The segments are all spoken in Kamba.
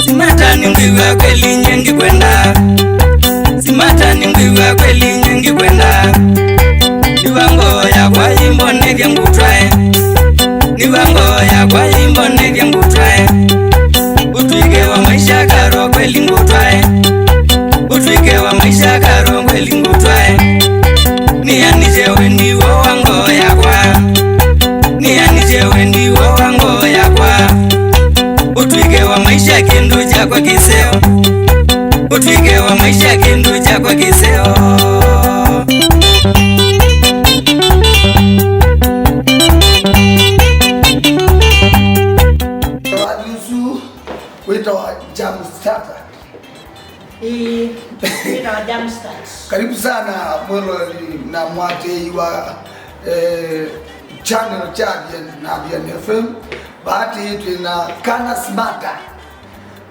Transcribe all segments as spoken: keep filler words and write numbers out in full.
Simata nĩngwĩw'a kweli nyie ngĩkwenda. Simata nĩngwĩw'a kweli nyie ngĩkwenda. Nĩw'a ngoo yakwa ĩmbonethya ngũtwae. Nĩw'a ngoo yakwa ĩmbonethya ngũtwae. Ũtw'ĩke wa maisha karo kweli ngũtwae. Ũtw'ĩke wa maisha karo kweli ngũtwae. Nĩanĩsye wendi w'o wa ngoo yakwa. Nĩanĩsye wendi w'o wa ngoo yakwa. Ũtw'ĩke wa maisha kĩndũ kyakwa kĩseo. Ũtw'ĩke wa maisha kĩndũ kyakwa kĩseo. Wathi ũsu wĩtawa Jam Starter. Ĩĩ, wĩtawa Jam Start. Karibu sana mwĩloli na mwatĩĩi wa, eh, channel kya Athiani na Athiani F M. Vaa twĩ na Kana Smarter.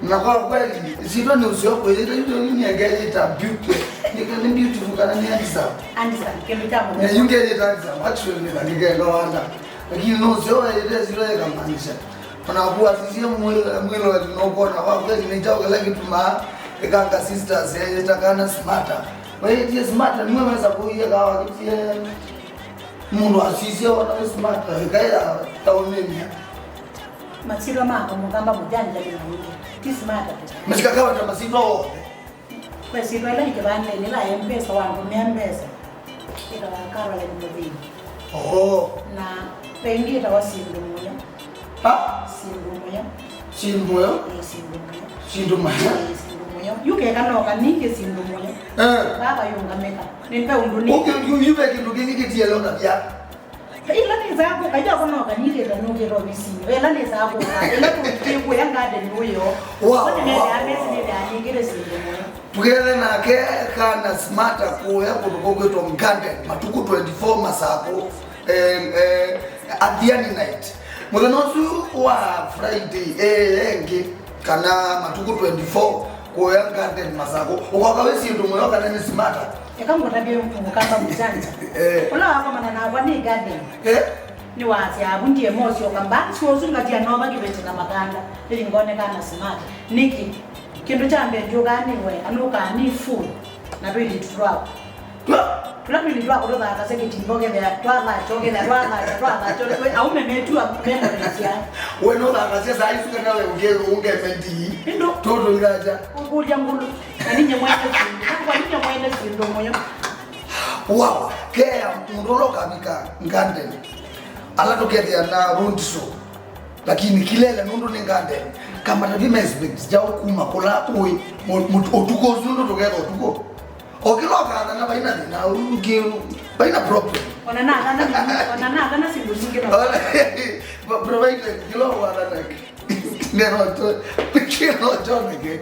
Na kwa kweli, ĩsyĩtwa nĩ ũseo kwĩyĩta, yu nĩngeyĩta beauty. Nĩ, nĩ beautiful kana nĩ handsome? Handsome, kĩndũ kya mũthemba. Na yu ngeyĩta handsome, actually, nĩ kangĩ kenda wanda. Lakini nĩ ũseo weyĩta ĩsyĩtwa ĩkamaanisha. Ona kuasisye mwĩloli nũkwona kwa kweli nĩ kyaũ kĩla kĩtumaa Ĩkanga Sisters yeyĩta Kana Smarter. Weyĩtie Smarter, nĩwe wesa kũie kawa kĩtie mũndũ asisye wona wĩ smarter, ĩkaĩa taũnĩnĩ. Masyĩtwa makwa mũkamba mũjanja nĩ maingĩ. Ti Smarter tu. Masikakaweta masyĩtwa onthe. Kwĩ syĩtwa ĩla yĩ kĩvandenĩ la M-Pesa, wandũmĩa mbesa. Ĩtawa Caroline Mũthĩni. Oho. Na ve ĩngĩ ĩtawa Syĩndũ Mũyo. Ha? Syĩndũ Mũyo. Syĩndũ Mũyo? Ĩĩ, Syĩndũ Mũyo. Syĩndũ Mũyo. Ĩĩ, Syĩndũ Mũyo. Yu keka no kaningĩ Syĩndũ Mũyo. Eh. Vaa vayũngamĩka. Nĩ ve ũndũ nĩ. Okay, yu, yu ve kĩndũ kĩngĩ kĩtiele ũtavya. Ĩla nĩsaa kũka, yu ako no kaningĩ ta nũkĩte ovisinĩ. Ĩla nĩsaa kũka. Ĩla tũkĩkũya garden ũyo. Wow, wow, wow. Nĩnethĩaa mesi nĩthĩaa nĩngĩte Syĩndũ Mũyo. Tũkethe nake Kana Smarter kũya kũndũ kũkwĩtwa Garden, matukũ twenty-four Masakũ, eh, eh, Athiani night. Mũthenya ũsu wa Friday, eh, ĩngĩ, kana matukũ twenty-four kũya Garden Masakũ. Ũkoka wĩ Syĩndũ Mũyo kana nĩ Smarter? Eka ngũtavye mũkamba mũjanja. Eh. Ũla wakomana nakwa nĩ Garden. Eh? Nĩwasya, avu ndiye mosyoka mbanzi ũsu ngatia nova kĩveti na makanda. Ĩthi ngone Kana Smarter. Nĩkĩ? Kĩndũ kya mbee, ndyũkaa nĩ weka, nũkaa nĩ full na twĩlĩtu twakwa. Tũla twĩlĩtu twakwa tũthakasya kĩtimbo, kethĩa twathatya, kethĩa twathatya, twathatya, twĩ aume metua memories ya. We nũthakasya saa isu kana we ũnge-, ũngeme ndii? Ĩndũ. Tũtũithatya. Ũkũlya ngũlũ. Na ninye mwene Syĩndũ. Nakwa ninye mwene Syĩndũ Mũyo. Wow, kea mũndũ ũla ũkavika Garden. Ala tũkethĩa na road show. Lakini kilele nũndũ nĩ Garden, kamata vi ma expect kyaũ kuma kũla ũĩ, mo-, mo-, ũtukũ ũsu nũndũ tũketha ũtukũ. O kĩla ũkathana vaina thĩna, ũngĩ, vaina problem. Ona nathana, ona nathana syĩndũ nyingĩ no. Pro-, provided kĩla ũkathana nero to, kĩla kyoneke,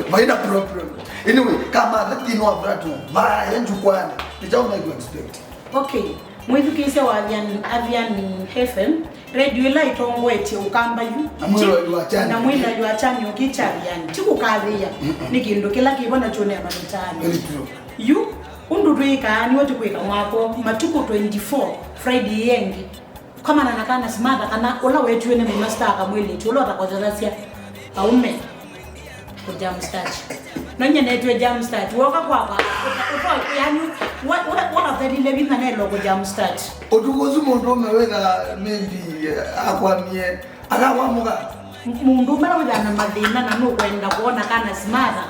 vaina problem. Anyway, kamata thĩna wa platform, vaya njukwani, nĩ kyaũ na expect. Okay. Mwĩthukĩĩsya wa Athiani, Athiani F M, radio ĩla ĩtongoetye ũkamba yu. Na mwĩloli wa channel. Na mwĩloli wa channel kĩ kya Athiani. Ti kũkathĩĩa, mm-mm, nĩ kĩndũ kĩla kĩvo na kyonea mavĩtanĩ. Very true. Yu, ũndũ twĩkaa nĩw'o tũkwĩka mwako, matukũ twenty-four, Friday ĩngĩ. Kamana na Kana Smarter kana ũla wetiwe nĩ Mima Star kamwĩlĩtu, ũla ũtakothethasya aume. Kũ jam start. No nyie netwe jam start. Woka kwakwa, uta-, uta-, yani, wa-, wa-, wakathelile vinya nelo kũ jam start. Ũtukũ ũsu mũndũũme wĩtha maybe, eh, akwamie, akakwamũka. M-, mũndũũme wĩtha na mathĩna na nũkwenda kuona Kana Smarter.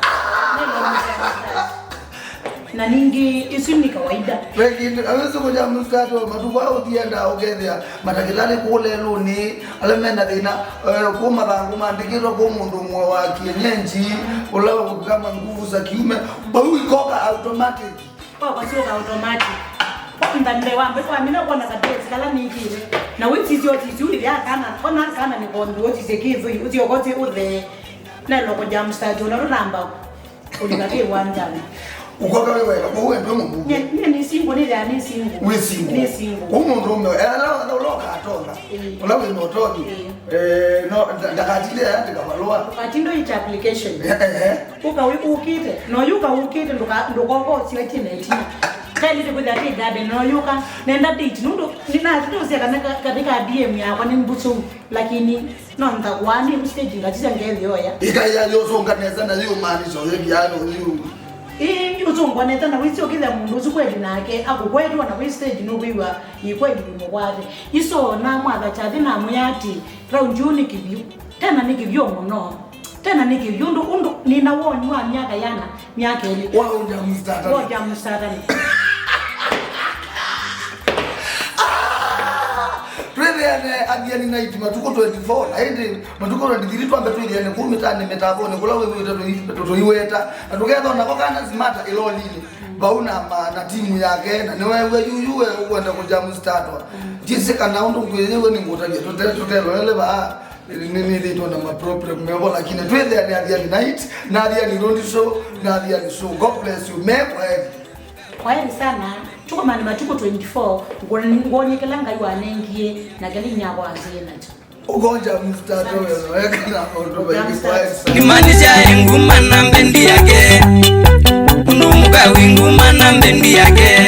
Nelo kũ jam start. Na ningĩ, isu nĩ kawaida. Ve kĩndũ, awĩsĩ kũ jam start o matukũ aa ũthienda ũkethĩa. Mandakĩtalĩ kũũ lelũnĩ, ala me na thĩna, eh, kũũ mathangũ maandĩkĩtwe kũũ mũndũ ũmwe wa kienyeji, ũla kama nguvu za kiume, vau ikoka automatic. Koka syoka automatic. Kwanza mbee wa mbee, wamina kuona katesi kala nĩkĩte. Na wĩsisya ũsisya ũithya kana, kona kana nĩ kondi ũsisye kĩthũi, ũsyokote ũthee. Nelo kũ jam start, ona tũtamba. Kũlika kĩ wanjani. Ũkoka wĩ weka, kwoou we ndwĩ mũvuvi. Nye nye nĩ single, nĩthĩa nĩ single. Wĩ single. Nĩ single. Kwoou mũndũũme, ela ela ũla ũkatonya, Ĩĩ. ũla wĩ na ũtonyi, Ĩĩ. eh, no, nda- ndakatinde ayandĩka valũa. Ndũkatinde ũita application. Eh, eh, eh. Ũka wĩ ũkĩte, na ũyũka ũkĩte, ndũka- ndũkoka ũsyoetie na ĩtina. Kaĩlĩte kwĩthĩa kĩ garden, na ũyũka nenda date, nũndũ nĩnatindũsya kana ka- katika D M yakwa nĩ mbusũ. Lakini no nthakũa nĩ stage ngatisya ngethi oya. Ĩkaĩa yũsũnga nesa na yĩũmaanisha ũyĩviano yu. Ĩĩ, yũsũngwa nesa na wĩsĩ ũkĩthĩa mũndũ ũsu kweli nake akũkwetwa na wĩ stage nũkwĩw'a ĩ kweli wĩ mũkwate. Iso namwatha kyathĩ namwĩa atĩ, "Round yu nĩ kĩvyũ." Tena nĩ kĩvyũ mũno. Tena nĩ kĩvyũ ũndũ ũndũ nĩna woni wa myaka yana, myaka ĩlĩ. Wa ũja mstata. Wa ũja mstata nĩ. Twĩthĩane Athiani Night matukũ twenty-four, na ĩndĩ matukũ twenty-three twambe twĩthĩane kũu mĩtaanĩ mĩtavonĩ kũla wĩw'ĩte tũi- tũiweta, na tũkethwa nako kana Smata ĩlolinĩ vau na ma- na timu yake, na nĩweew'a yuyu we ũkwenda kũjamũsitatwa. Ndyĩsĩ kana ũndũ ngwĩyĩwe nĩ ngũtavya tũte- tũtelolele vaa, nĩ- nĩ- nĩthĩtwe na maproblem mevo, lakini twĩthĩane Athiani Night, na Athiani Road Show, na Athiani Show. God bless you. Me kwaheri. Kwaheri sana. Tũkomane matukũ twenty-four, ngwon- ngwonyekela Ngai wanengie na kĩla inyakwa anzĩe nakyo. Ũkonja mstari wena weka na maũndũ maingĩ. Kwaheri sana. Nimaanisha enguma na mbendi yake. Undu mukawi nguma na mbendi yake.